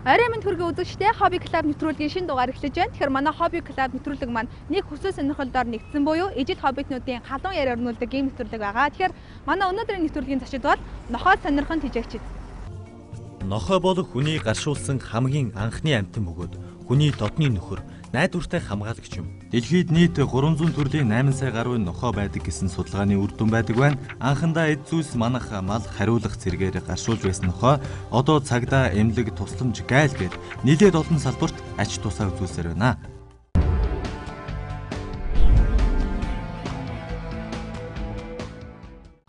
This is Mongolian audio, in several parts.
Орой минь хүргийн үзэгчдээ Hobby Club нэвтрүүлгийн шинэ дугаар эхлэж байна. Тэгэхээр манай Hobby Club нэвтрүүлэг маань нэг хүсэл сонирхолдоор нэгдсэн буюу ижил хоббитнуудын халуун яриа өрнүүлдэг ийм нэвтрүүлэг байгаа. Тэгэхээр манай өнөөдрийн нэвтрүүлгийн зочид бол нохой сонирхон тэжээгчид. Нохой бол хүний гаршуулсан хамгийн анхны амьтан бөгөөд хүний дотны нөхөр, найдвартай хамгаалагч юм. Дэлхийд нийт 300 төрлийн 8 сая гаруй нохой байдаг гэсэн судалгааны үр дүн байдаг байна. Анхандаа эд зүйлс манах, мал хариулах зэрэгээр гаршуулж байсан нохой одоо цагдаа, эмнэлэг, тусламж, гайл гээд нэлээд олон салбарт ач тусаа үзүүлсээр байна.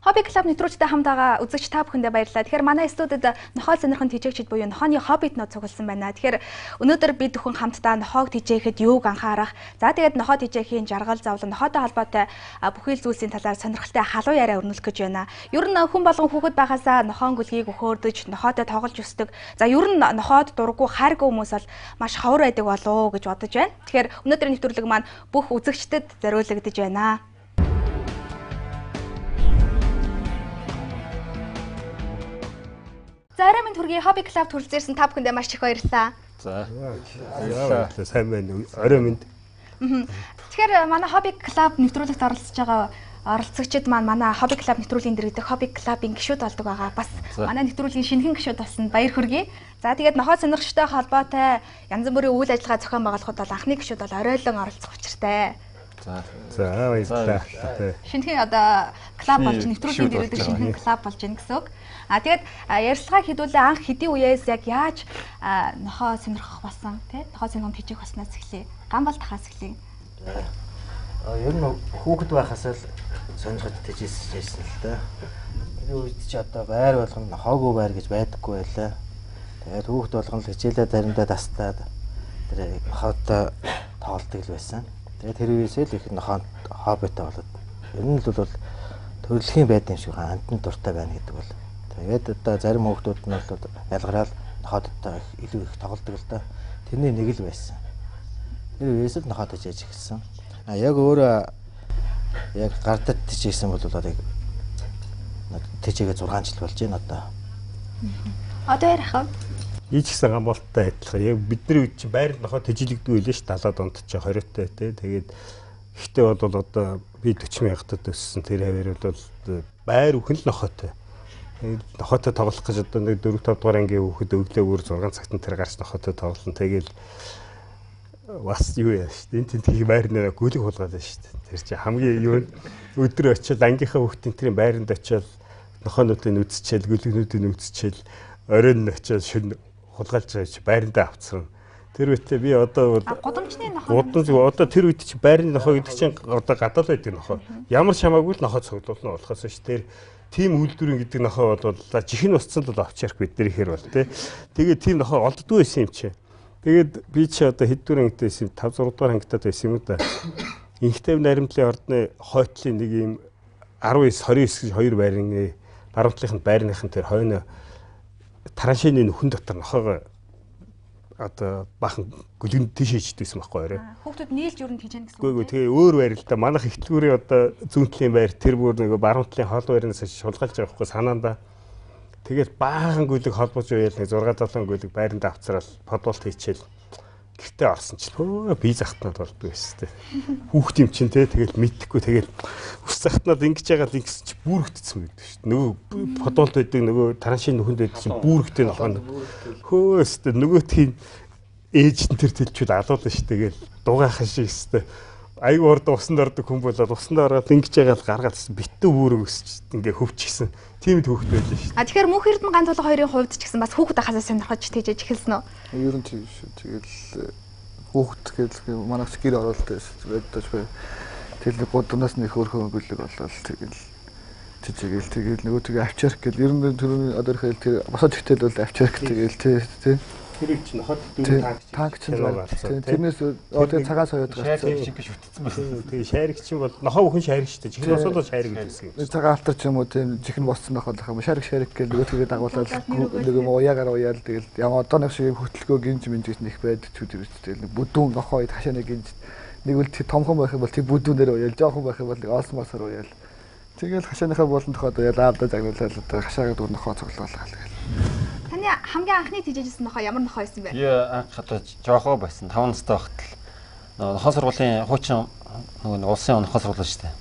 Hobby Club нэвтрүүлэгтэй хамт байгаа үзэгч та бүхэндээ баярлалаа. Тэгэхээр манай студид нохой сонирхон тэжээгчид буюу нохойны хоббитнууд цугласан байна. Тэгэхээр өнөөдөр бид бүхэн хамтдаа нохойг тэжээхэд юуг анхаарах, за тэгээд нохой тэжээхийн жаргал зовлон, нохойтой холбоотой бүхий л зүйлсийн талаар сонирхолтой халуун яриа өрнүүлэх гэж байна. Ер нь хүн болгон хүүхэд байхасаа нохоон гүлгийг өхөөрдөж, нохойтой тоглож өсдөг. За ер нь нохойд дурггүй хайргүй хүмүүс бол маш ховор байдаг болов уу гэж бодож байна. Тэгэхээр өнөөдрийн нэвтрүүлэг маань бүх үзэгчдэд зориулагдаж байна. За орой минь хүргэе Hobby Club төрөлж ирсэн та бүхэндээ маш их баярлалаа. За. Баярлалаа. Сайн байна. Орой минь. Тэгэхээр манай Hobby Club нэвтрүүлэгт оролцож байгаа оролцогчид маань манай Hobby Club нэвтрүүлгийн дэргэдэх Hobby Club-ын гишүүд болдог байгаа. Бас манай нэвтрүүлгийн шинэхэн гишүүд болсон. Баяр хүргэе. За тэгээд нохой сонирхчтой холбоотой янз бүрийн үйл ажиллагаа зохион байгуулахад бол анхны гишүүд бол оройлон оролцох учиртай. За. За баярлалаа. Шинэхэн одоо клуб болж нэвтрүүлгийн дэргэдэх шинэхэн клуб болж байна гэсэн үг. А тэгээд ярилцлагаа хэдүүлээ анх хэдийн үеэс яг яаж нохой сонирхох болсон тий? Нохой сонирхон тэжээх болсноос эхлэе. Гамбал тахаас эхлэе. Ер нь хүүхэд байхасаа л сонирхож тэжээсэн л да. Тэр үед чи одоо байр болгоно нохойгүй байр гэж байдаггүй байлаа. Тэгээд хүүхэд болгоно л хичээлээ заримдаа дастаад тэр нохойтой тоглодог л байсан. Тэгээд тэр үеэсээ л их нохой хоббитой болоод ер нь л бол төрөлхийн байд юм шиг амтнд дуртай байна гэдэг бол. Тэгээд одоо зарим хүүхдүүд нь бол ялгараал нохойдтой илүү их тоглодог л да. Тэрний нэг л байсан. Тэр үеэс л нохой тэжээж эхэлсэн. А яг өөрөө яг гардад тэжээсэн бол одоо тэжээгээ 6 жил болж байна одоо. Одоо ярих вэ? Ий ч гэсэн гамболттой адилхан. Яг бидний үед чинь байранд нохой тэжээлэгддэг байлээ ш 70-аад онд чи 20-тай тий. Тэгээд ихтэй бол одоо би 40 мянгатад өссөн тэр хаваар бол байр үхэн л нохойтой. Нохойтой тоглох гэж одоо нэг 4 5 дугаар ангийн хүүхэд өглөө бүр 6 цагт тэр гарч нохойтой тоглоно. Тэгэл бас юу яа шүү дээ. Энэ тентгийн байрнаа гүлэг хулгаад байна шүү дээ. Тэр чи хамгийн юу өдөр очил ангийнхаа хүүхдийн тэрийн байранд очил нохойнуудыг үзчихэл, гүлэгнүүдийг үзчихэл, оройн очил шөнө хулгайлж байгаа чи байрандаа авцсан. Тэр үедээ би одоо бол гудамжны нохой. Гудамж одоо тэр үед чи байрны нохой гэдэг чинь одоо гадаад байдаг нохой. Ямар ч хамаагүй л нохой цуглуулна болохоос ш тэр тийм үйлдвэрийн гэдэг нохой бол жихэн усцсан л авч ярих бид нар ихээр бол тий. Тэгээд тийм нохой олддгүй байсан юм чи. Тэгээд би чи одоо хэд дугаар ангитай байсан юм 5 6 дугаар ангитад байсан юм да. Инхтэв наримтлын ордны хойтлын нэг юм 19 29 гэж хоёр байрны баруун талынханд байрныхан тэр хойно тараншины нөхөн дотор нохойгоо одоо бахан гүлгэн тийш хийждээсэн байхгүй орой. Хүүхдүүд нийлж ер нь тэжээнэ гэсэн үг. Үгүй тэгээ өөр байр л да. Манайх ихтлгүүрийн одоо зүүн талын байр тэр бүр нэг баруун талын хоол байрнаас шулгаалж байгаа байхгүй санаандаа. Тэгэл баахан гүлэг холбож уяал нэг 6 7 гүлэг байранд авцраал подволт хийчихэл гэртээ орсон чинь хөө би захтнаад болдгоо байсан те. Хүүхд юм чинь те тэгэл мэдхгүй тэгэл ус захтнаад ингэж яагаад ингэсэн чи бүрэгдсэн байдаг шүү дээ. Нөгөө подволт байдаг нөгөө тараншийн нүхэнд байдаг чинь бүрэгтэй нохоо. Хөө өстө нөгөөтхийн ээж нь тэр тэлчүүд алуулна шүү тэгэл дугаахan шиг өстө. Айгу урд усанд ордог хүн болоод усанд ороод ингэж яагаад гаргаад битүү бүрэг өсч ингээ хөвчихсэн. Тийм л хүүхд байлаа шүү. А тэгэхээр мөнх эрдэнэ ган тулга хоёрын хувьд ч гэсэн бас хүүхэд ахасаа сонирхож тэжээж эхэлсэн үү? Ер нь тийм шүү. Тэгэл хүүхэд гэл манайх ч гэр оролт байдаг ч бай. Тэгэл гудамнаас нэг хөөрхөн гүлэг болол тэгэл тэжээгээл тэгэл нөгөө тэгээ авчарх гэл ер нь түрүүний одоо ирэхэл тэр босоод ихтэл бол авчарх тэгэл тий тий. Тэр чинь хот дөрөв танк чинь гарсан. Тэрнээс одоо цагаан соёод гарсан. Шайраг шиг шүтцсэн байна. Тэгээ шайраг чинь бол нохоо бүхэн шайраг шүү дээ. Чихэн босоод шайраг гэсэн юм. Цагаан алтар ч юм уу тийм чихэн боссон нохоо л юм. Шайраг шайраг гэл нөгөө тэгээ дагуулаад нэг юм уяагаар уяал тэгэл ямар одоо нэг шиг хөтөлгөө гинж минж гэж нэх байдаг ч үү тэгэл бүдүүн нохоо ид хашаа нэг гинж нэг үл томхон байх юм бол тэг бүдүүнээр уяал, жоохон байх юм бол нэг олсмосоор уяал. Тэгэл хашааныхаа болон тохиод уяал аавда загнуулаад одоо хашаагаа дүүр нохоо цоглуулаа тэгэл. Таны Таны хамгийн анхны тижээжсэн нохоо ямар нохоо байсан бэ? Би анх одоо жоохоо байсан. 5 настай байхад л нохоо сургуулийн хуучин нөгөө улсын нохоо сургууль шүү дээ.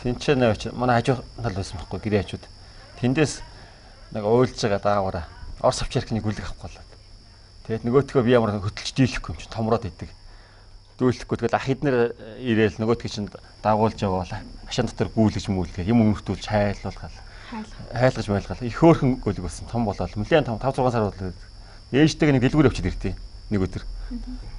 Тэнцээ нэ манай хажуу тал байсан байхгүй гэрээ хажууд. Тэндээс нэг уйлж байгаа даавараа Орос овчаркны гүлэг авахгүй болоод. Тэгээд нөгөөтгөө би ямар хөтөлж дийлэхгүй юм чинь томроод идэг. Дүүлэхгүй тэгэл ах эднэр ирээл нөгөөтгөө чинь дагуулж яваалаа. Хашаан дотор гүйлгэж мүйлгээ юм өмөртүүлж хайлуулгаал. Хайлгаж байлгаал. Их хөөрхөн гүлэг болсон том болоод нэлээд том 5 6 сар болоод ээжтэйг нэг дэлгүүр явчихад иртээ нэг өдөр.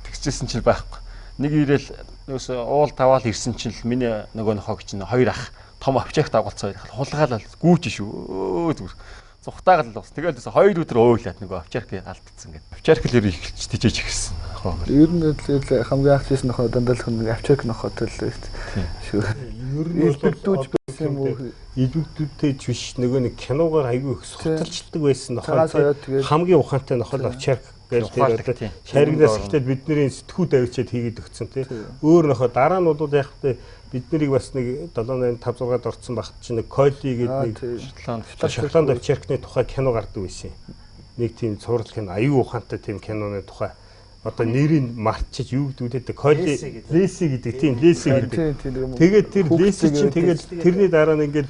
Тэгсчээсэн чинь байхгүй. Нэг ирээл нөөс уул таваал ирсэн чинь л миний нөгөө нохоог чинь хоёр ах том овчарк дагуулцсан хоёр хулгаалал гүүч шүү зүгээр. Зүхтаагаар л бас тэгэл бас 2 өдөр уйлаад нөгөө овчарк алдсан гэдэг. Овчарк л ер эхэлж тижээж эхэлсэн. Ер нь л хамгийн анх хийсэн нохоо дандаа л хүн овчарк нохоотой л байсан шүү. Ер нь илбэгдүүж байсан юм уу? Илбэгдүүтэй ч биш нөгөө нэг киногаар айгүй их суталчилдаг байсан нохоо. Хамгийн ухаантай нохоо л овчарк гэж тэр одоо шаригнаас эхлээд бидний сэтгүү давчаад хийгээд өгсөн тий. Өөр нохоо дараа нь бол яг тэ бид нарыг бас нэг 7 8 5 6-д орцсон багт чинь нэг Коли гэдэг нэг Шотланд овчаркны тухай кино гардаг байсан. Нэг тийм цуврал кино, аюу ухаантай тийм киноны тухай. Одоо нэрийг мартчих юу гэдэг вэ? Коли Леси гэдэг тийм Леси гэдэг. Тэгээд тэр Леси чинь тэгэл тэрний дараа нь ингээл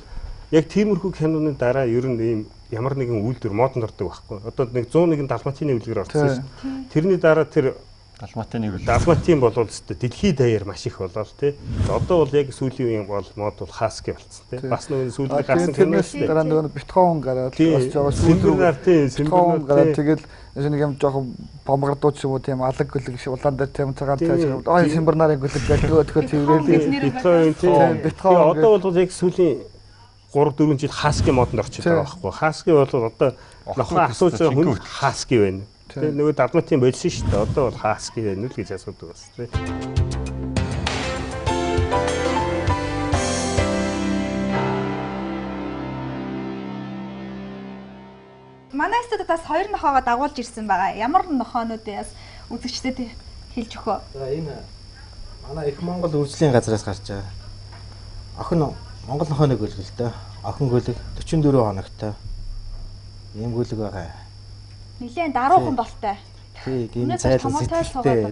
яг тиймэрхүү киноны дараа ер нь ийм ямар нэгэн үйлдвэр модонд ордог байхгүй. Одоо нэг 101 Далматины үлгэр орсон шүү дээ. Тэрний дараа тэр Далматын нэг Далматын болвол өстө дэлхийд даяар маш их болол тий. Одоо бол яг сүүлийн үеийн бол мод бол хаски болцсон тий. Бас нөгөө сүүлийн гарсан кино шүү дээ. Дараа нөгөө Бетховен гараад бас жоо сүүлийн тий Бетховен гараад тэгэл нэг юм жоохон бомбардууч юм уу тийм алаг гүлэг шиг улаан дээр тийм цагаан цааш аа симбернарын гүлэг гэдэг өтгөө тэрэл Бетховен тий. Бетховен одоо бол яг сүүлийн 3 4 жил хаски модонд орчод байгаа байхгүй. Хаски бол одоо нохоо асууж байгаа хүн хаски байна. Тэгээ нөгөө Далматын болсон шүү дээ. Одоо бол хаски байна л гэж асуудаг бас тий. Манай студидаас хоёр нохоогоо дагуулж ирсэн байгаа. Ямар нохоонууд вэ? Бас үзэгчдэд хэлж өгөө. За энэ манай их Монгол үржлийн газраас гарч байгаа. Охин Монгол нохооны гүлэг л дээ. Охин гүлэг 44 хоногтой. Ийм гүлэг байгаа. Нилээн даруухан болтой. Тий, гин зайлан сэтгэлтэй.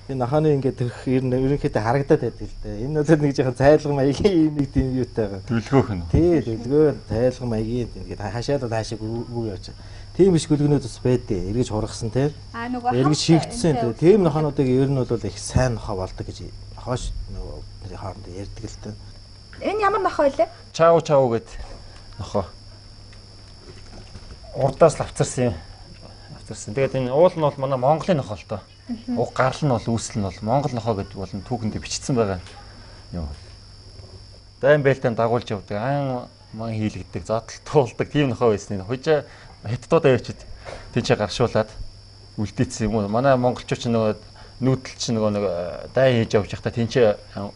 Би нохооны ингээд төрөх ер нь ерөнхийдөө харагдаад байдаг л дээ. Энэ бол нэг жоохон зайлган маягийн ийм нэг тийм юутай байгаа. Дүлгөөх нь. Тий, дүлгөө зайлган маягийн ингээд хашаалал хаашаа гүү явж. Тийм биш гүлгнүүд бас байдیں۔ Эргэж хургасан тий. Аа нөгөө эргэж шигдсэн тий. Тийм нохоонуудыг ер нь бол их сайн нохоо болдог гэж хоош нөгөө хоорондоо ярьдаг л дээ. Энэ ямар нохоо вэ? Чау чау гэд нохоо. Урдаас лавцарсан. Тэгээд энэ уул нь бол манай Монголын нохоо л доо. Уг гарал нь бол үүсэл нь бол Монгол нохоо гэдэг бол түүхэндээ бичигдсэн байгаа юм. Дайн бэлтэн дагуулж явдаг, ан ман хийлэгдэг, зодтол туулдаг тийм нохоо байсан. Хужаа хятадууд авчид тийчээ гаршуулад үлдээсэн юм уу? Манай монголчууд ч нөгөө нүүдэл чинь нөгөө нэг дайн хийж явж байхдаа тийчээ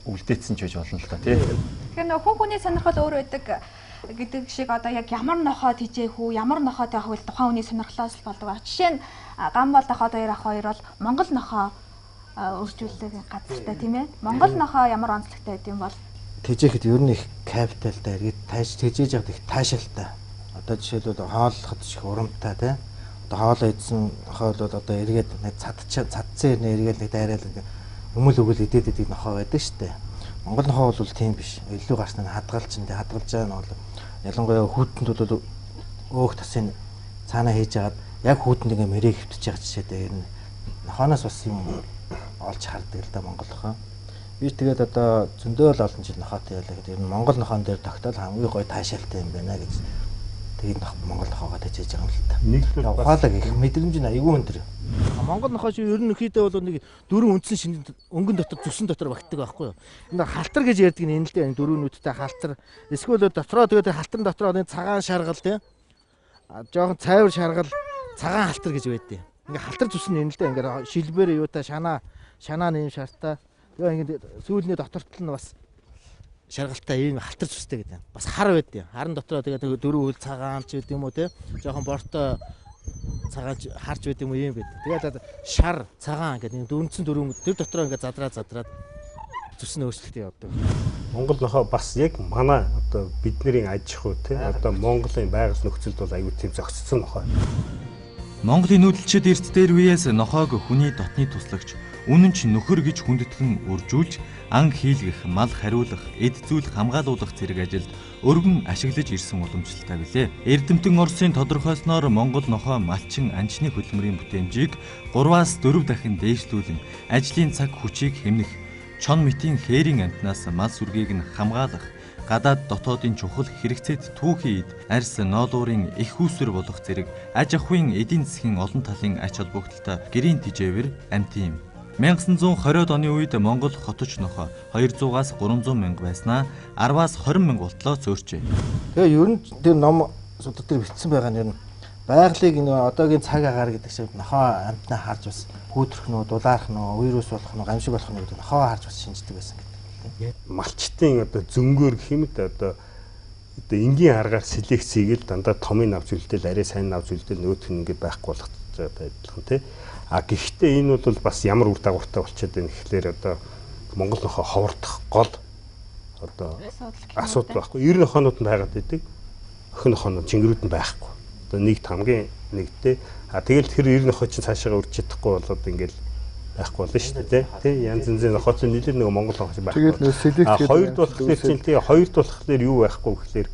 үлдээсэн ч гэж болно л доо тий. Тэгэхээр нөгөө хүн хүний сонирхол өөр байдаг гэдэг шиг одоо яг ямар нохоо тижээх үү, ямар нохоотой авах вэ тухайн хүний сонирхлоос л болдог баг. Жишээ нь Гамбол ах хоёр ах хоёр бол Монгол нохоо өржүүлдэг газартай тийм ээ. Монгол нохоо ямар онцлогтой байд юм бол тэжээхэд ер нь их капиталтай эргээд тааш тэжээж явах их таашаалтай. Одоо жишээлбэл хооллоход их урамтай тийм. Одоо хоол идсэн нохоо бол одоо эргээд нэг цадцсан ирнэ эргээд нэг дайраал ингээ өмөл өгөл идээд идэг нохоо байдаг шүү дээ. Монгол нохоо бол тийм биш. Илүү гарснаа хадгалж энэ хадгалж байгаа нь бол ялангуяа хүүтэнд бол өөх тасын цаанаа хийж агаад яг хүүтэнд ингээ мэрээ хөвтөж байгаа жишээтэй ер нь нохооноос бас юм олж хардаг л да Монгол нохоо. Би тэгээд одоо зөндөө л олон жил нохоотой ялаа гэдэг. Ер нь Монгол нохон дээр тогтоол хамгийн гоё таашаалтай юм байна гэж тэгээд Монгол нохоогоо тэжээж байгаа юм л та. Ухаалаг их мэдрэмж нь айгүй өндөр. Монгол нохоо чи ер нь нөхөдөө бол нэг дөрвөн үндсэн шинэ өнгөн дотор зүсэн дотор багтдаг байхгүй юу? Энэ халтар гэж ярьдаг нь энэ л дээ дөрвөн нүдтэй халтар. Эсвэл дотроо тэгээд халтар дотроо нэг цагаан шаргал тий. Жохон цайвар шаргал цагаан халтар гэж байдیں۔ Ингээ халтар зүсэн энэ л дээ ингээ шилбэр юутай шанаа нэм шартай. Тэгээ ингээд сүүлний дотортол нь бас шаргалтай ийм халтар зүстэй гэдэг. Бас хар байдیں۔ Харан дотроо тэгээд дөрвөн хөл цагаан ч гэдэг юм уу те. Жохон бортой цагаан харж байд юм уу ийм байд. Тэгээд шар цагаан гэдэг нэг үндсэн дөрвөн тэр дотроо ингээд задраад зүс нь өөрчлөлтөө явдаг. Монгол нохой бас яг манай одоо бидний аж ахуй тий одоо Монголын байгаль нөхцөлд бол аюу тийм зохицсон нохой. Монголын нүүдэлчид эрт дээр үеэс нохойг хүний дотны туслагч, үнэн ч нөхөр гэж хүндэтгэн үржүүлж, ан хийлгэх, мал хариулах, эд зүйл хамгаалуулах зэрэг ажилд өргөн ашиглаж ирсэн уламжлалтай билээ. Эрдэмтэн Оросын тодорхойлсноор Монгол нохой малчин анчны хөдөлмөрийн бүтээмжийг 3-аас 4 дахин дээшлүүлэн ажлын цаг хүчийг хэмнэх, чон мэтийн хээрийн амтнаас мал сүргийг нь хамгаалах, гадаад дотоодын чухал хэрэгцээд түүхий эд, арьс ноолуурын их үүсвэр болох зэрэг аж ахуйн эдийн засгийн олон талын ач холбогдолтой гэрийн тижээвэр амтын юм. 1920-од оны үед Монгол хотч нохой 200-аас 300 мянга байснаа 10-аас 20 мянга болтлоо зөөрчээ. Тэгээ ер нь тэр ном судар дээр бичсэн байгаа нь ер нь байгалыг нэг одоогийн цаг агаар гэдэг шиг нохоо амтнаа харж бас хүүтрэх нь үү, дулаарх нь үү, вирус болох нь үү, гамшиг болох нь гэдэг нохоо харж бас шинждэг байсан гэдэг. Малчтын одоо зөнгөөр гэх юм да одоо энгийн аргаар селекц хийгээл дандаа томын авч үлдээл арай сайн авч үлдээл нөгөөх нь ингээд байхгүй болох адилхан тий. А гэхдээ энэ бол бас ямар үр дагавартай болчиход байна гэхлээр одоо Монгол нохой ховордох гол одоо асуудал байхгүй. 90 нохойнууд нь байгаад байдаг. Охин нохойнууд чингэрүүд нь байхгүй. Одоо нэгт хамгийн нэгтээ. А тэгэл тэр 90 нохой чинь цаашаага үрж чадахгүй болоод ингээл байхгүй болно шүү дээ тий. Янз янзын нохой чинь нэлээд нэг Монгол нохой байхгүй. Тэгээд нөө селекц хоёрд болохоор чинь тий хоёрд болохоор юу байхгүй гэхлээр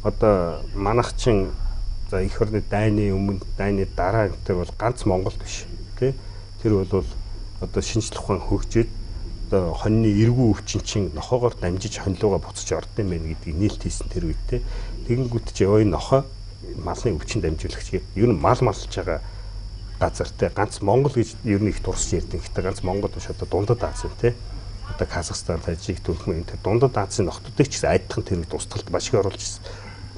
одоо манах чинь за эх орны дайны өмнө дайны дараа энэ бол ганц Монгол биш тий. Тэр бол одоо шинжлэх ухаан хөгжөөд одоо хоньны эргүү өвчин чинь нохоогоор дамжиж хонь руугаа буцаж орд юм байна гэдгийг нээлт хийсэн тэр үед тий. Тэгэнгүүт чи ой нохой малны өвчин дамжуулагч гэдэг. Ер нь мал малж байгаа газар тий ганц Монгол гэж ер нь их дурсаж ярьдаг. Гэхдээ ганц Монгол биш одоо дундад Аз тий. Одоо Казахстан, Тажик, Түркмэн энэ дундад Азийн нохтуудыг ч гэсэн айдхан тэр үед устгалд маш их оруулж ирсэн.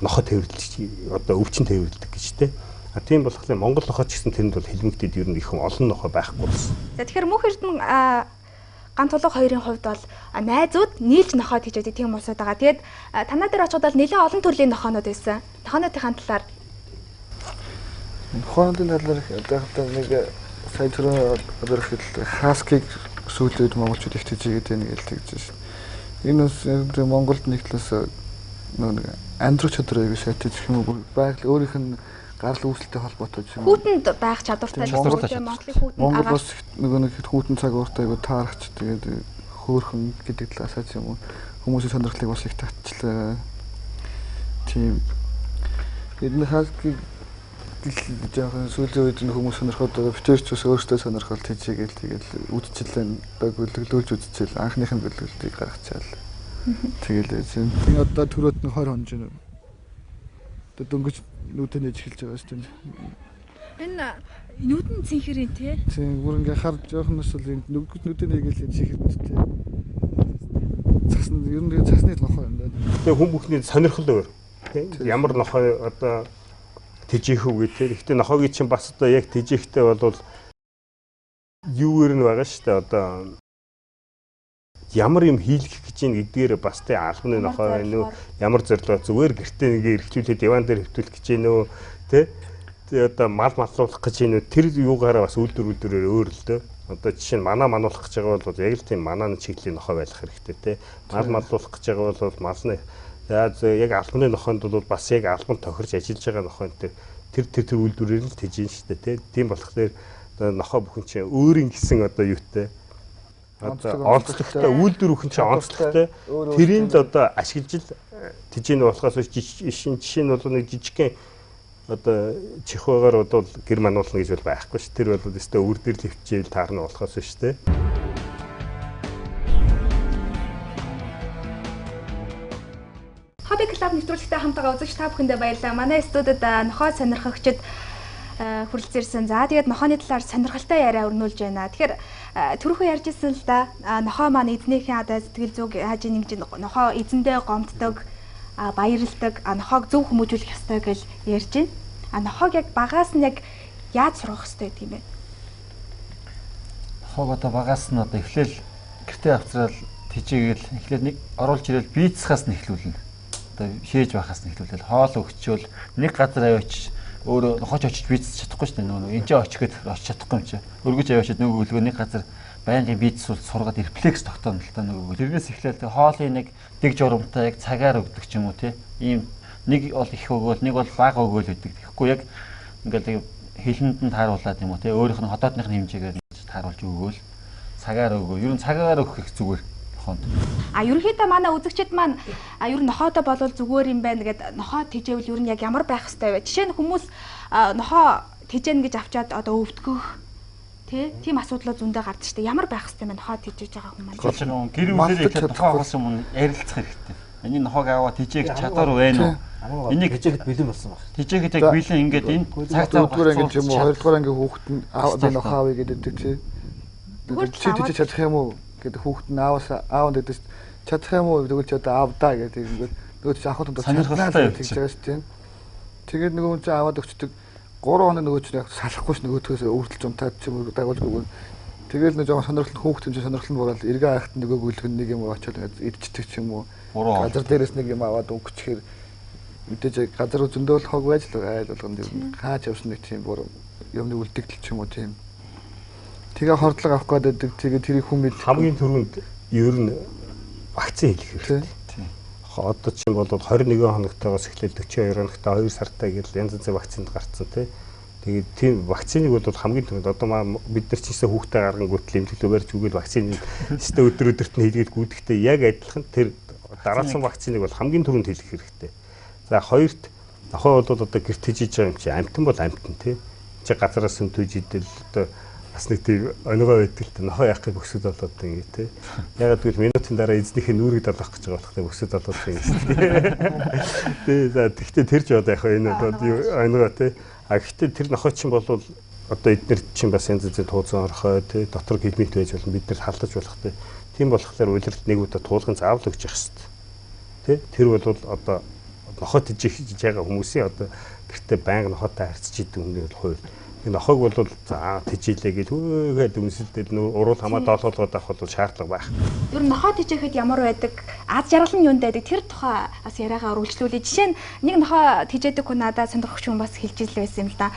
Нохой тээвэрлэж одоо өвчин тээвэрлэдэг гэж тий. А тийм болохоор Монгол нохой ч гэсэн тэрэнд бол хэлмэгдээд ер нь их олон нохой байхгүй болсон. За тэгэхээр мөнх эрдэнэ Гантулга хоёрын хувьд бол найзууд нийлж нохой тийжээд тийм улсууд байгаа. Тэгээд танаа дээр очиход бол нэлээд олон төрлийн нохоонууд байсан. Нохоонуудын талаар нохоонуудын талаар одоо нэг сая түрүү одоо их хаскиг сүүлийн үед монголчууд их тийжээд байна гэж тэгж шин. Энэ бас Монголд нэг талаас нэг андруу чадвар аягүй сайтай гэх юм уу байгаль өөрийнх нь гарал үүсэлтэй холбоотой юм. Хүүтэнд байх чадвартай тийм Монголын хүүтэнд Монгол бас нөгөө нэг хүүтэн цаг ууртай айгу таарахч тэгээд хөөхөн гэдэг талаасаа ч юм уу хүмүүсийн сонирхлыг бас их татчлаа. Тийм. Энэ хаскиг жоохон сүүлийн үед хүмүүс сонирхоод байгаа. Битэрч бас өөртөө сонирхол тийчээгээл тэгэл үдчилээ одоо бөлөглүүлж үдчил анхных нь бөлөглөлтийг гаргачаал. Тэгэл байсан. Энэ одоо төрөөд нь 20 хонж байна. Одоо дөнгөж нүдэ нээж эхэлж байгаа шүү дээ. Энэ нүдэн цэнхэр юм тий. Тийм, бүр ингээ хар жоохноос л энэ нүдэ нээгээл цэнхэр тий. Цасны ер нь цасны нохой юм байна. Тэгээ хүн бүхний сонирхол өөр тий. Ямар нохой одоо тэжээх үү гэх тий. Гэхдээ нохойг чинь бас одоо яг тэжээхтэй бол юугаар нь байгаа шүү дээ. Одоо ямар юм хийлгэх гэж юм гэдгээр бас тий албаны нохой байна уу? Ямар зорилгоо зүгээр гэртээ нэг эрхлүүлээд диван дээр хэвтүүлэх гэж юм уу? Тий. Тэгээ одоо мал маллуулах гэж юм уу? Тэр юугаараа бас үйлдвэр өөр л дөө. Одоо жишээ нь манаа мануулах гэж байгаа бол яг л тийм манааны чиглэлийн нохой байх хэрэгтэй тий. Мал маллуулах гэж байгаа бол малны за яг албаны нохойнд бол бас яг албан тохирч ажиллаж байгаа нохойн тэр тэр үйлдвэрээр нь тэжин шүү дээ тий. Тийм болохоор нохой бүхэн чинь өөрийн гэсэн одоо юутай одоо онцлогтой үйлдвэр бүхэн чинь онцлогтой тэрийг л одоо ашиглаж л тэжээн болохоос биш жишээ нь бол нэг жижигхэн одоо чихваагаар бол гэр мануулна гэж бол байхгүй ш. Тэр бол өстой өвөр дээр л хөвчээл таарна болохоос биш тий. Хобби клуб нэвтрүүлэгтэй хамтгаа үзэгч та бүхэндээ баярлалаа. Манай студид нохой сонирхогчид хүрэлцэн ирсэн. За тэгээд нохойны талаар сонирхолтой яриа өрнүүлж байна. Тэгэхээр түрүүхэн ярьж ирсэн л да. Нохой маань эзнийхээ одоо сэтгэл зүг яаж ингэж нохой эзэндээ гомддог, баярлдаг, нохойг зөв хүмүүжүүлэх ёстой гэж ярьж байна. А нохойг яг багаас нь яг яаж сургах ёстой гэдэг юм бэ? Нохойг одоо багаас нь одоо эхлээл гэртээ авцраал тэжээгээл эхлээл нэг оруулж ирээл бийцхаас нь эхлүүлнэ. Одоо шээж байхаас нь эхлүүлэл хоол өгчөөл нэг газар аваач өөрөө нохойч очиж бийцэж чадахгүй шүү дээ. Нөгөө энэ ч очих гээд очиж чадахгүй юм чи. Өргөж аваачаад нөгөө хөлгөө нэг газар Байнгын бие засвал сургаад рефлекс тогтооно л та нөгөө. Тэрнээс эхлээл тэг хоолын нэг дэг журамтай яг цагаар өгдөг ч юм уу тий. Ийм нэг бол их өгөөл, нэг бол бага өгөөл гэдэг. Тэгэхгүй яг ингээл хилэнд нь тааруулаад юм уу тий. Өөрийнх нь хотоодных нь хэмжээгээр тааруулж өгөөл цагаар өгөө. Ер нь цагаар өгөх их зүгээр нохоонд. А ерөнхийдөө манай үзэгчид маань ер нь нохоотой болвол зүгээр юм байна гэд нохоо тэжээвэл ер нь яг ямар байх хэвтэй вэ? Жишээ нь хүмүүс нохоо тэжээнэ гэж авчаад одоо өвдгөх тий тийм асуудлууд зөндөө гардаг шүү дээ. Ямар байх хэвтэй бэ нохоо тэжээж байгаа хүн маань? Гэр бүлээр ихэд нохоо авахаас өмнө ярилцах хэрэгтэй. Эний нохоог аваад тэжээх чадвар байна уу? Энийг тэжээхэд бэлэн болсон баг. Тэжээхэд яг бэлэн ингээд энэ цаг цаг дөрөвдүгээр анги ч юм уу, хоёрдугаар анги хүүхэд нь би нохоо авъя гэдэг тий. Чи тэжээж чадах юм уу гэдэг хүүхэд нь ааваас аав гэдэг чинь чадах юм уу тэгвэл чи одоо аавдаа гэдэг ингээд нөгөө чи авах тунда сонирхолтой тэгж байгаа шүү дээ. Тэгээд нөгөө хүн чинь аваад өгчдөг. 3 хоног нөгөө чинь яг салахгүй ш нөгөөдхөөс өвдөлж унтаад ч юм уу дагуулж өгнө. Тэгэл нэг жоохон сонирхол хүүхд юм чинь сонирхол нь бураал эргээ айхт нөгөө гүйлгэн нэг юм очоод ингээд идчихдэг ч юм уу. Газар дээрээс нэг юм аваад өнгөчхөр мэдээж газар зөндөө хог байж л айл болгонд юм хаач явсан нэг тийм буруу юмны үлдэгдэл ч юм уу тийм. Тэгээ хордлого авах гэдэг тэгээ тэрийг хүн мэд хамгийн түрүүнд ер нь вакцин хийх хэрэгтэй. Одоо чинь бол 21 хоногтойгоос эхлээл 42 хоногтой 2 сартай гэл янз янзын вакцинд гарцсан тий. Тэгээд тийм вакциныг бол хамгийн түрүүнд одоо бид нар ч гэсэн хүүхдээ гаргангуут л эмнэлэг барьж үгээл вакцины өстө өдөр өдөрт нь хийлгээд гүйдэхтэй яг адилхан тэр дараалсан вакциныг бол хамгийн түрүүнд хийлгэх хэрэгтэй. За хоёрт нохой бол одоо гэрт тэжиж байгаа юм чи амтан бол амтан тий. Чи газараас сүмтүүж идэл одоо бас нэг тийм онигоо байдаг л та нохоо яах гэж бөксөд болоод ингэ тий. Ягаад гэвэл минутын дараа эзнийхээ нүрийг далах гэж байгаа болохоор бөксөд болоод ингэ. Тий за тэгтээ тэр ч одоо яг энэ одоо юу онигоо тий. А гэхдээ тэр нохой чинь бол одоо эднэр чинь бас янз янзын тууцсан орхой тий дотор гидмит байж болно бид нар халдаж болох тий. Тийм болохоор улиралд нэг удаа туулган заавал өгч явах хэрэгтэй. Тий тэр бол одоо нохой тэжиж байгаа хүмүүсийн одоо гэртээ байнга нохойтой харьцаж идэг хүний бол хууль. Нохойг бол за тэжээлээ гэж хөөгээд үнсэлдэл нөр уруул хамаа доолгоолгоод авах бол шаардлага байх. Ер нь нохой тэжээхэд ямар байдаг, аз жаргал нь юунд байдаг тэр тухай бас яриагаа үргэлжлүүлье. Жишээ нь нэг нохой тэжээдэг хүн надад сонирхогч хүн бас хэлж ил байсан юм л да.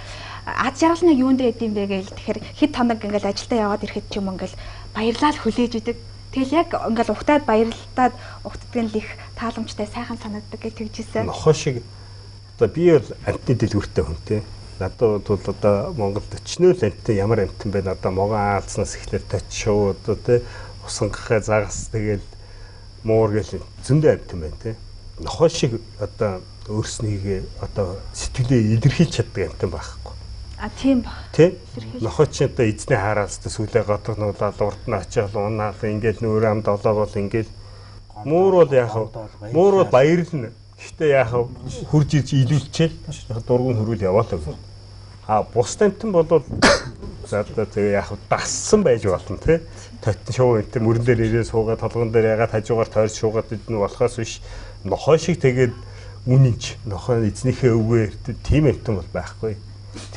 Аз жаргал нь юунд байдаг юм бэ гээл тэгэхээр хэд хоног ингээл ажилдаа яваад ирэхэд ч юм ингээл баярлал хүлээж идэг. Тэгэл яг ингээл ухтаад баярлалтаад ухтдаг нь л их тааламжтай сайхан санагддаг гэж тэгжсэн. Нохой шиг одоо би бол амтны дэлгүүртэй хүн те. Надад бол одоо Монголд өчнөө л амтан ямар амтан бэ? Одоо могон аалзнаас эхлээл точшуу одоо тий усангахай загас тэгэл муур гэл зөндөө амтан байна тий. Нохой шиг одоо өөрснийгээ одоо сэтгэлээ илэрхийлж чаддаг амтан байхгүй. А тийм баг. Тий. Нохой чи одоо эзний хараас тэ сүлээ готгнуулаад урд нь очиад унаал ингээл нүүр ам долоогоол ингээл муур бол яах вэ? Муур бол баярлна. Гэхдээ яах вэ? Хурж ирж илүүлчихэл дургуун хөрвөл яваалаа. А бус амтан бол за одоо тэгээ яг дассан байж болно тий. Тотин шуу энэ мөрөн дээр ирээ суугаад толгон дээр ягаад хажуугаар тойрч шуугаад идэх нь болохоос биш нохой шиг тэгээд үнэнч нохой эзнийхээ өвгээр тийм амтан бол байхгүй.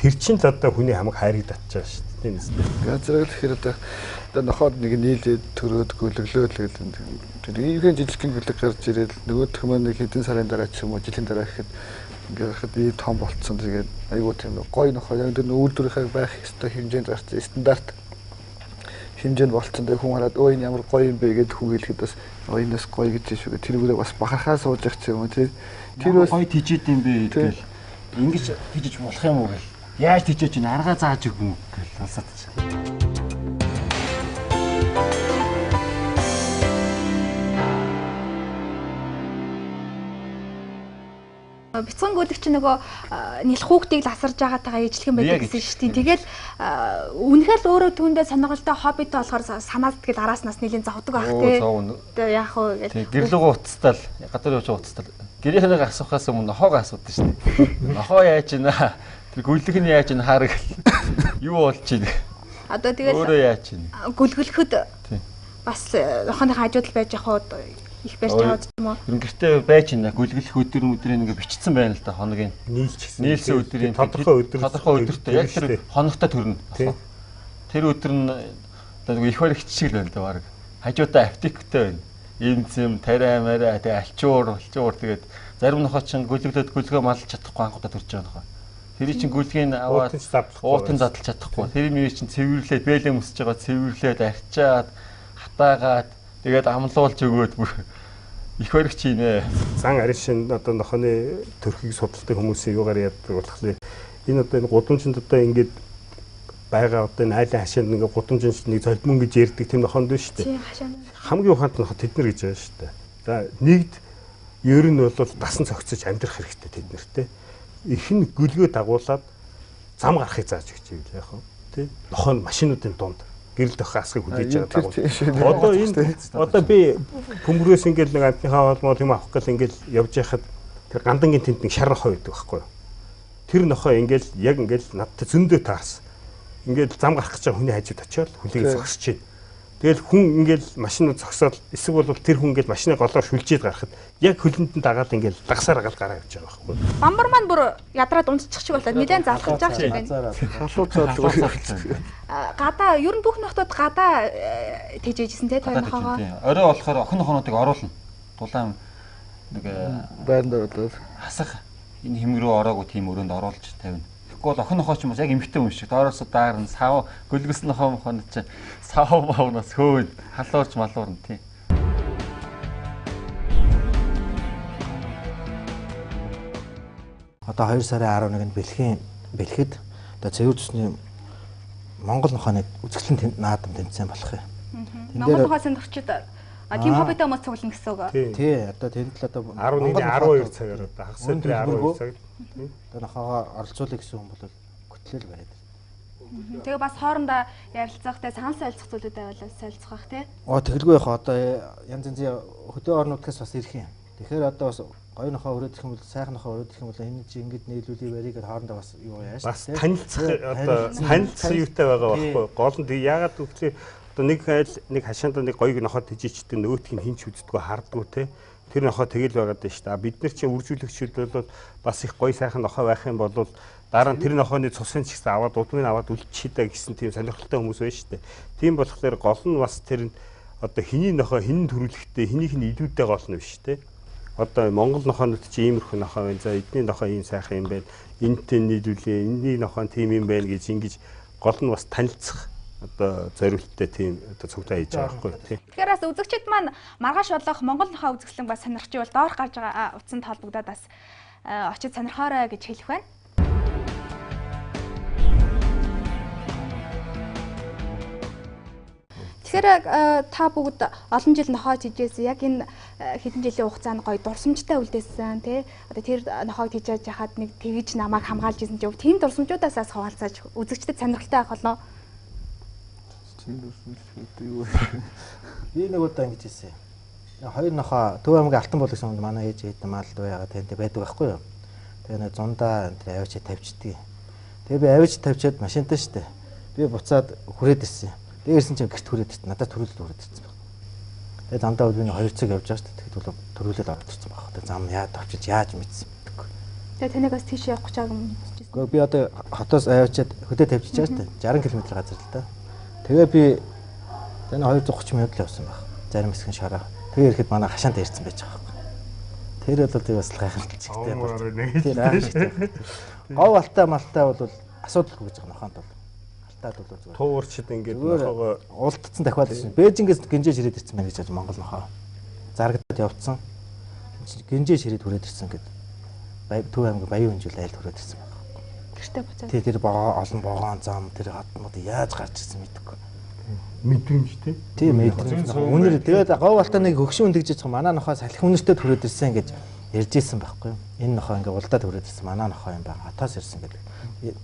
Тэр чинь л одоо хүний хамаг хайрыг татж байгаа шүү дээ. Тийм үстэй. Газраг л гэхээр одоо нохоод нэг нийлээд төрөөд гүлэглөөд л гэдэг. Тэр ийхэн жижигхэн гүлэг гарч ирээд нөгөөх маань нэг хэдэн сарын дараа ч юм уу жилийн дараа гэхэд ингээд хахад ий том болцсон. Тэгээд айгуу тийм гоё нохоо яг тэр үйлдвэрийнхээ байх ёстой хэмжээнд гарсан стандарт хэмжээнд болцсон. Тэгээд хүн хараад өө энэ ямар гоё юм бэ гэд хүн хэлэхэд бас өө энэс гоё гэж шүү. Тэр бүрээ бас бахархаа сууж явах юм уу тий. Тэр бас гоё тэжээд юм бэ гэл ингэж тэжиж болох юм уу гэл. Яаж тэжээж ин аргаа зааж өгөн гэл алсаад чи. Бяцхан гүйлэг чи нөгөө нэлх хүүхдийг ласарж байгаатайгаа ижлэхэн байдаг гэсэн шүү дээ. Тэгэл үнэхээр л өөрөө түүндээ сонирхолтой хоббитой болохоор санаад тэгэл араас нас нэлийн зовдөг байх тий. Тэгээ яах вэ гэл. Гэрлүүгөө уцтаал гадуур явж байгаа уцтаал. Гэрийнхнийг асуухаас өмнө нохоогоо асуудаг шүү дээ. Нохоо яаж ийна? Тэр гүйлэг нь яаж ийна хаар гэл. Юу болж ийна? Одоо тэгэл өөрөө яаж ийна? Гүлгэлэхэд бас нохооныхаа хажууд л байж явах уу? Их барьж аваад юм уу? Ер нь гэртээ байж байна. Гүлгэлэх өдөр өдрийн ингээ бичсэн байна л да хоногийн. Нийлсэн өдрийн тодорхой өдөр тодорхой өдөртөө яг тэр хоногтой төрнө. Тэр өдөр нь одоо нэг их баригч шиг л байна да баг. Хажуудаа аптектэй байна. Имзэм, тариа, мараа, тэгээ альчуур, альчуур тэгээд зарим нохоо чинь гүлгэлээд гүлгөө малж чадахгүй анхудаа төрж байгаа нохоо. Тэр чинь гүлгийг аваад уутан задлж чадахгүй. Тэр мөр чинь цэвэрлээд бэлэн өсөж байгаа цэвэрлээд арчаад хатаагаад тэгээд амлуулж өгөөд бүр их баригч хийнэ. Зан арин шин одоо нохооны төрхийг судалдаг хүмүүсийн юугаар яддаг болохоор энэ одоо энэ гудамжинд одоо ингээд байгаа одоо энэ айлын хашаанд ингээд гудамжинд нэг золбон гэж ярьдаг тийм нохоонд биш үү? Хамгийн ухаант нохоо тэд нар гэж байгаа шүү дээ. За нэгд ер нь бол дасан цогцож амьдрах хэрэгтэй тэд нартэй. Их нь гөлгөө дагуулад зам гарахыг зааж өгч юм яг хөө тий. Нохоо нь машинуудын дунд гэрэл дохой асхыг хүлээж байгаа дагуул. Одоо энэ одоо би пөмбөрөөс ингээл нэг амтныхаа хоол мол юм авах гал ингээл явж яхад тэр гандангийн тэнд нэг шар нохой байдаг байхгүй юу? Тэр нохой ингээл яг ингээл надтай зөндөө таарсан. Ингээл зам гарах гэж байгаа хүний хажууд очиод хүлээгээ зогсож байна. Тэгэл хүн ингээл машинууд зогсоод эсвэл бол тэр хүн ингээл машины голоор шүлжээд гарахад яг хөлөнд нь дагаад ингээл дагсаар агаал гараа явж байгаа байхгүй. Бамбар маань бүр ядраад унтчих шиг болоод нэлээд залхаж байгаа шиг байна. Халуу задлаг. Гадаа ер нь бүх нохтууд гадаа тэжээжсэн те той нохоогоо. Орой болохоор охин нохоонуудыг оруулна. Дулаан нэг байранд оруулаад хасах энэ хэмэг рүү ороогүй тийм өрөөнд оруулж тавина. Тэгэхгүй бол охин нохоо ч юм уу яг эмэгтэй хүн шиг доороос даарна сав гөлгөс нохоо мохоо чи сав бавнаас хөөд халуурч малуурна тийм. Одоо 2 сарын 11-нд бэлхийн бэлхэд одоо цэвэр зүсний Монгол нохооны үзэсгэлэн наадам тэмцээн болох юм. Монгол нохоо сонирхчид тийм хоббитой хүмүүс цуглана гэсэн үг. Тий, одоо тэнд л одоо 11-ний 12 цагаар одоо хагас өдрийн 12 цаг. Одоо нохоогоо оролцуулъя гэсэн хүн бол хөтлөл бариад. Тэгээ бас хоорондоо ярилцах те санал солилцох зүйлүүд байвал солилцох бах те. Оо тэгэлгүй яах одоо янз янзын хөдөө орнуудаас бас ирэх юм. Тэгэхээр одоо бас гоё нохоо өрөөд ирэх юм бол сайхан нохоо өрөөд ирэх юм бол энэ чи ингэж нийлүүлээ барья гэдээ хоорондоо бас юу яаж бас танилцах одоо танилцах юутай байгаа байхгүй. Гол нь яагаад гэвэл одоо нэг айл нэг хашаанд нэг гоё нохоо тэжээчдэг нөгөөх нь хинч үздэггүй хардггүй те. Тэр нохоо тэгэл байгаад байна шүү дээ. Бид нар чинь үржүүлэгчүүд бол бас их гоё сайхан нохоо байх юм бол дараа нь тэр нохооны цусын ч гэсэн аваад удмыг аваад үлдчихье даа гэсэн тийм сонирхолтой хүмүүс байна шүү дээ. Тийм болохоор гол нь бас тэр одоо хэний нохоо хинэн төрүүлэхтэй хэнийх нь илүүтэй гол нь биш те. Одоо Монгол нохоонууд чи иймэрхүү нохоо байна. За эдний нохоо ийм сайхан юм байна. Энтэй нийлүүлээ. Энэний нохоо тийм юм байна гэж ингэж гол нь бас танилцах одоо зориулттай тийм одоо цуглаа хийж байгаа байхгүй тий. Тэгэхээр бас үзэгчид маань маргааш болох Монгол нохоо үзэсгэлэн бас сонирхч байвал доорх гарч байгаа утсанд холбогдоод бас очиж сонирхоорой гэж хэлэх байна. Тэгэхээр та бүгд олон жил нохоо тижээсэн. Яг энэ хэдэн жилийн хугацаанд гоё дурсамжтай үлдээсэн тий. Одоо тэр нохоог тижээж яхад нэг тэгж намайг хамгаалж исэн ч тийм дурсамжуудаас бас хуваалцааж үзэгчдэд сонирхолтой байх болов. Тийм дурсамж гэдэг юу вэ? Би нэг удаа ингэж хэлсэн. Хоёр нохоо Төв аймгийн Алтан бул гэсэн хүнд манай ээж хэд мал дуу яагаад танд байдаг байхгүй юу? Тэгээ нэг зундаа энэ тэр авчиж тавьчдгийг. Тэгээ би авчиж тавьчаад машинтай штэ. Би буцаад хүрээд ирсэн. Тэгээ ирсэн чинь гэрт хүрээд ирсэн. Надад төрүүлэлт хүрээд ирсэн баг. Тэгээ замдаа би 2 цаг явж байгаа штэ. Тэгэхэд бол төрүүлээд ороод ирсэн баг. Тэгээ зам яад авчиж яаж мэдсэн мэдэхгүй. Тэгээ таныг бас тийш явах гэж байгаа юм мэдчихсэн. Гэхдээ би одоо хотоос авчиад хөдөө тавьчихж байгаа штэ. 60 км газар л да. Тэгээ би тань 230 минут л явсан баг. Зарим хэсэг нь шараа. Тэгээ ирэхэд манай хашаанд ирсэн байж байгаа байхгүй. Тэр бол би бас гайхалтай. Тэр гайхалтай. Гов алтай малтай бол асуудалгүй гэж байгаа нохоонд бол. Алтаад бол зүгээр. Туурчд ингээд нохоогоо уулдсан дахиад ирсэн. Бээжингээс гинжээ ширээд ирсэн байна гэж бодож Монгол нохоо. Зарагдаад явцсан. Гинжээ ширээд хүрээд ирсэн гэд. Төв аймгийн Баян хүнжил айлд хүрээд ирсэн байна. Гэртээ буцаад. Тий тэр богоо олон богоон зам тэр хот мод яаж гарч ирсэн мэдэхгүй. Мэдрэмж тий. Тий мэдрэмж. Үнэр тэгээд говь алтаа нэг хөгшин үн тэгж байгаа манай нохоо салхи үнэртэй түрээд ирсэн гэж ярьж исэн байхгүй юу? Энэ нохоо ингээ улдаад түрээд ирсэн манай нохоо юм байна. Хотоос ирсэн гэдэг.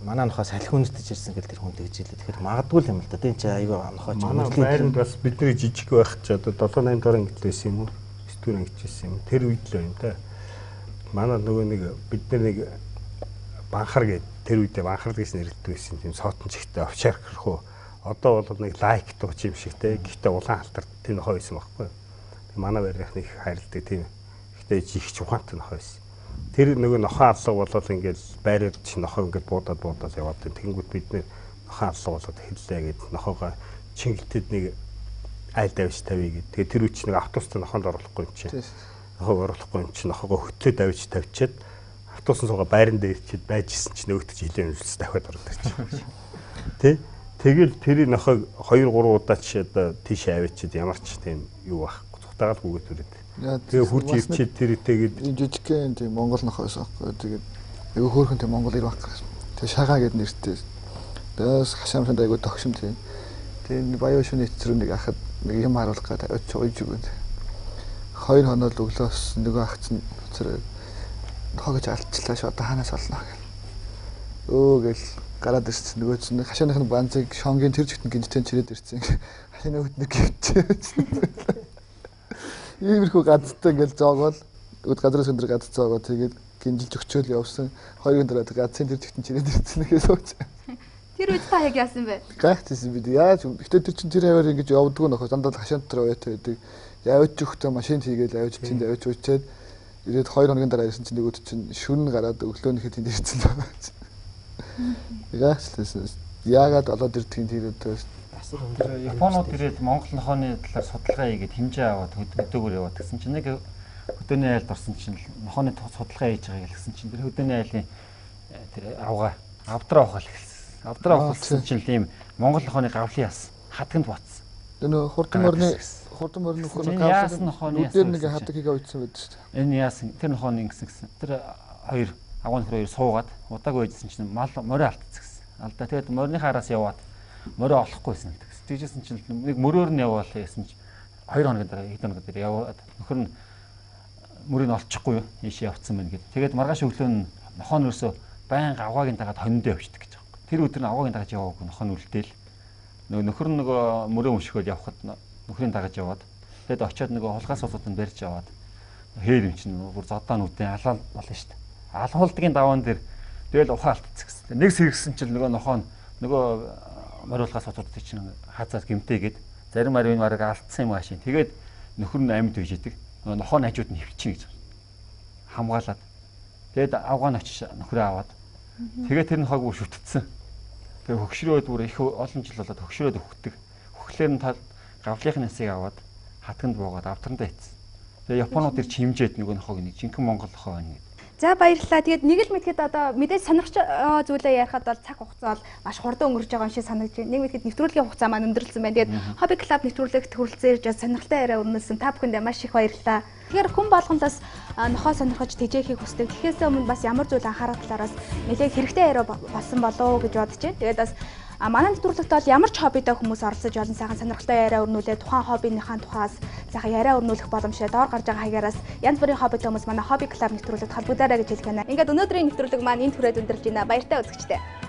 Манай нохоо салхи үнэртэй ирсэн гэл тэр хүн тэгж илээ. Тэгэхээр магадгүй юм л да. Тийм чи айгүй нохоо чи манай байранд бас бидний жижиг байх чи одоо 7 8 дугаар ангид байсан юм уу? 9 дугаар ангид байсан юм. Тэр үед л юм та. Манай нөгөө нэг бид нар нэг банхар гээд тэр үедээ банхар гэж нэрлэдэг байсан тийм сотон чигтэй овчарх руу одоо бол нэг лайк дууч юм шиг те. Гэхдээ улаан халтар тийм нохоо байсан байхгүй. Манай байрных нэг хайрладаг тийм. Гэхдээ их чухаантай нохоо байсан. Тэр нөгөө нохоо аллага болол ингээл байраар чи нохоо ингээд буудаад яваад тэгэнгүүт бид нэр нохоо аллага болоод эхэллээ гэд нохоогоо чингэлтэд нэг айл давж тавья гэд. Тэгээ тэр үуч нэг автобустай нохоонд оруулахгүй юм чи. Нохоог оруулахгүй юм чи нохоогоо хөтлөө давж тавьчаад Автобусан суугаа байран дээр чид байж исэн чи нөгөөт чи хилээ өмжлөс дахиад ороод ирчих. Тэ? Тэгэл тэр нохойг 2 3 удаа чи одоо тийш авчиад ямар ч тийм юу байхгүй. Цухтагаал гүгээд түрээд. Тэгээ хурж ирчээд тэр тэгээд ийм жижигхэн тийм Монгол нохой байсан байхгүй. Тэгээд айгүй хөөрхөн тийм Монгол ир баг. Тэгээ шагаа гэд нэртэй. Тэгээс хашаамшанд айгүй тогшим тийм. Тэгээ баян шүний эцрүү нэг ахад нэг юм харуулах гээд авчиж уйж өгөн. 2 хоног л өглөөс нөгөө ах чинь цэрэг нохоо гэж алдчихлаа шүү. Одоо хаанаас олно гэл. Өө гэл гараад ирсэн. Нөгөө чинь хашааных нь банзыг шонгийн тэр чигтэн гинжтэн чирээд ирсэн. Хашааны хөт нэг гівчээ. Иймэрхүү газтай ингээл зоогоол газраас өндөр гац зоогоо тэгээд гинжилж өгчөөл явсан. 2-ын дараа газын тэр чигтэн чирээд ирсэн гэхээ сууч. Тэр үед та яг яасан бэ? Гайхчихсан бид. Яаж гэтээ тэр чин тэр хаваар ингэж явдггүй нөхөө дандаа л хашаан дотор оюутай байдаг. Явж өгтөө машин хийгээл авч тэнд авч уучаад ирээд 2 хоногийн дараа ирсэн чинь нөгөөд чинь шүн гараад өглөө нэхэд тэнд ирсэн л байна. Гайхчихсан. Яагаад олоод ирдгийг тэр өдөө Японууд ирээд Монгол нохооны талаар судалгаа хийгээд хэмжээ аваад хөдөөгөр яваад гэсэн чинь нэг хөдөөний айлд орсон чинь нохооны судалгаа хийж байгаа гэсэн чинь тэр хөдөөний айлын тэр авгаа авдраа ухаал эхэлсэн. Авдраа ухалсан чинь тийм Монгол нохооны гавлын яс хатганд батсан. Тэр нөө хурдан морины хурдан морины нөхөр яасан нохооны нүдээр нэг хадаг хийгээ уйдсан байдаг шүү дээ. Энэ яасан тэр нохооны ингэсэн гэсэн. Тэр хоёр агуу нөхөр хоёр суугаад удаагүй байжсэн чинь мал морио алдсан гэсэн. Алдаа тэгээд мориныхаа араас яваад морио олохгүйсэн гэсэн. Тэгжсэн чинь нэг мөрөөр нь яваал гэсэн чинь 2 хоногийн дараа хэд хоног дээр яваад нөхөр нь мөрийг олчихгүй юу? Ийшээ явцсан байна гэд. Тэгээд маргааш өглөө нь нохоо нь өрсөө байнга авгаагийн дагаад хониндоо явчихдаг гэж байгаа юм. Тэр өдөр нь авгаагийн дагаж яваагүй нохоо нь үлдээл. Нөгөө нөхөр нь нөгөө мөрөө өмшгөөл явхад нөхрийн дагаж яваад тэгээд очиод нөгөө хулгай суулгууд нь барьж аваад хээр юм чинь бүр зодоо нүдэн алаал болно шүү дээ. Алхуулдгийн даваан дээр тэгэл ухаан алдчихсан гэсэн. Нэг сэргсэн чинь нөгөө нохоо нь нөгөө мориулгаас суудуудыг чинь хазаад гимтээгээд зарим ариун мараг алдсан юм аашин. Тэгээд нөхөр нь амьд байж идэг. Нөгөө нохоо нь хажууд нь хөвчин гэж хамгаалаад. Тэгээд авгаа нь очиж нөхрөө аваад. Тэгээд тэр нохоог бүр шүтцсэн. Тэгээд хөгшрөөд бүр их олон жил болоод хөгшрөөд өгдөг. Хөхлөөр нь гавлынхын насыг аваад хатганд буугаад автрандаа ицсэн. Тэгээд Японууд ир чимжээд нөгөө нохоог нэг жинхэнэ Монгол нохоо байна гэдэг. За баярлалаа. Тэгээд нэг л мэдхэд одоо мэдээж сонирхч зүйлээ ярихад бол цаг хугацаа бол маш хурдан өнгөрч байгаа юм шиг санагдаж байна. Нэг мэдхэд нэвтрүүлгийн хугацаа маань өндөрлсөн байна. Тэгээд Hobby Club нэвтрүүлэгт хүрэлцэн ирж сонирхолтой яриа өрнөсөн та бүхэндээ маш их баярлалаа. Тэгэхээр хүн болгоноос нохоо сонирхож тэжээхийг хүсдэг. Тэгэхээс өмнө бас ямар зүйл анхаарах талаараас нэлээд хэрэгтэй яриа болсон болов уу гэж бодож байна. Тэгээд бас манай нэвтрүүлэгт бол ямар ч хоббитой хүмүүс оролцож олон сайхан сонирхолтой яриа өрнүүлээ. Тухайн хоббиныхаа тухаас сайхан яриа өрнүүлэх боломжтой. Доор гарч байгаа хаягараас янз бүрийн хоббитой хүмүүс манай Hobby Club нэвтрүүлэгт холбогдоорой гэж хэлэх байна. Ингээд өнөөдрийн нэвтрүүлэг маань энэ түрээд өндөрлж байна. Баяртай үзэгчдээ.